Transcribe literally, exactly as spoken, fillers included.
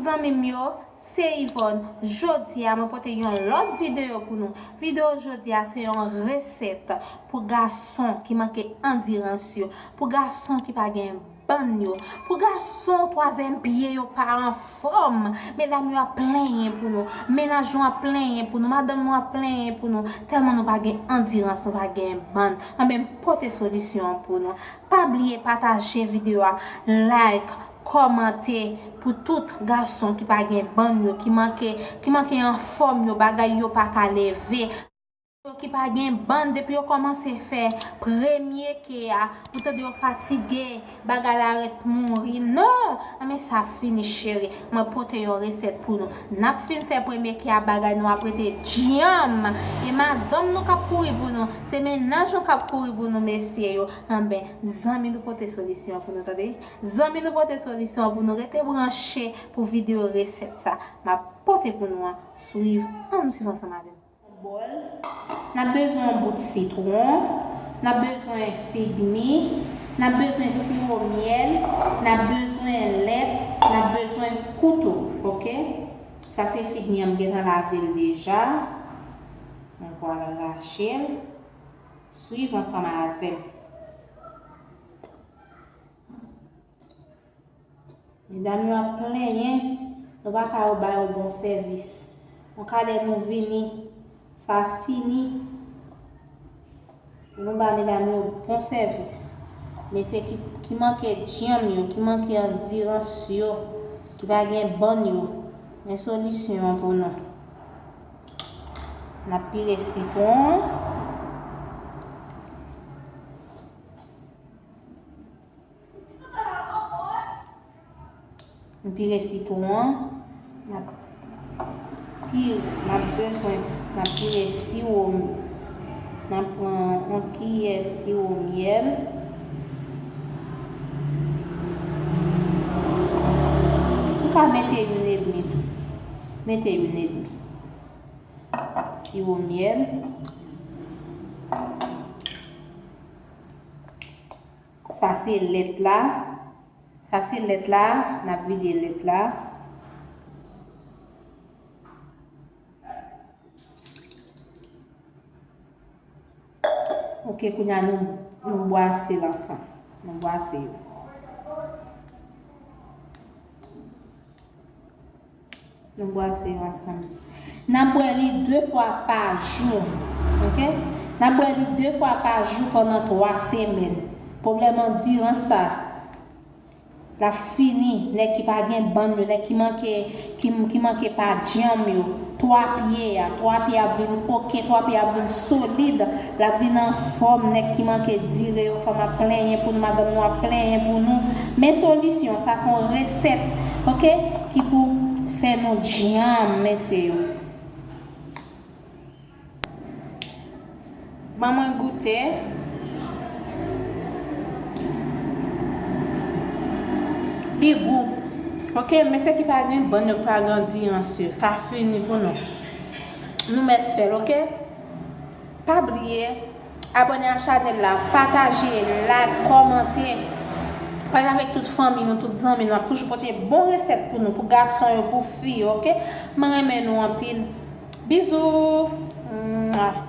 Zanmi m yo, se Yvonne. Jodi a, mwen pote yon lòt videyo pou nou. Videyo jodi a, se yon resèt pou gason ki manke andirans yo, pou gason ki pa gen bann yo, pou gason twazyèm pye yo pa anfòm. Medam yo ap plenyen pou nou, mennaj nou ap plenyen pou nou, madanm nou ap plenyen pou nou, tèlman nou pa gen andirans, nou pa gen bann. Anben, m pote solisyon an pou nou. Pa bliye pataje videyo a, like, kòmante pou tout gason ki pa gen bann yo, ki manke, ki manke anfòm yo, bagay yo pa ka leve. Yo ki pa gen bann, depi yo kòmanse fè premye ke a, ou tande yo fatige, bagay la ret mouri. Non! Anben sa fini, cheri. Mwen pote yon resèt pou nou. N ap fin fè premye ke a, bagay nou ap rete djanm. E madanm nou k ap kouri pou nou. Se mennaj nou k ap kouri pou nou, mesye yo. Anben, zanmi nou pote solisyon pou nou, tande. Zanmi nou pote solisyon pou nou. Rete branche pou videyo resèt sa. M ap pote pou nou an. Swiv. Ann nou swiv ansanm avè m. Bòl. N ap bezwen yon bout sitwon. N ap bezwen fig mi. N ap bezwen siwo myèl. N ap bezwen lèt. N ap bezwen kouto. Oke? Sa se fig mi an, m gentan lave l deja. Mwen pral rache l. Swiv ansanm avè m. Medam yo ap plenyen, nou pa ka ba yo bon sèvis. Yon kalè nou vini, sa fini. Nou ba medam yo bon sèvis. Mesye ki, ki manke djanm yo, ki manke andirans yo, ki pa gen bann yo, men solisyon an pou nou. N ap pire sitwon an. M pire sitwon an. N ap pire, n ap bezwen, n ap pire siwo, n ap pran yon kiyè siwo myèl. Ou ka mete youn edmi tou. Mete youn edmi. Siwo myèl. Sa se lèt la. Sa se lèt la, n ap vide lèt la. Oke, kounye a nou, nou bwase l ansanm. Nou bwase yo. Nou bwase yo ansanm. N ap bwè li de fwa pa jou. Oke? N ap bwè li de fwa pa jou pandan twa semèn. Pwoblèm andirans sa, l ap fini. Nèg ki pa gen bann yo, nèg ki manke, ki, ki manke pa djanm yo. Twa pye a, twa pye ap vin oke, twa pye ap vin solid, l ap vin anfòm. Nèg ki manke dire yo, fanm ap plenyen pou nou, madanm nou ap plenyen pou nou. Men solisyon, sa se yon resèt, oke, ki pou fè nou djanm, mesye yo. Ban mwen goute. Li gou. Oke, mesye ki pa gen bann yo, ki pa gen andirans yo, sa fini pou nou. Nou mèt fè l, oke? Pa bliye abòne a chanèl la, pataje, like, kòmante. Pale avèk tout fanmi nou, tout zanmi nou. M ap toujou pote bon resèt pou nou, pou gason yo, pou fi yo, oke? Mwen renmen nou anpil. Bizou. Mwa.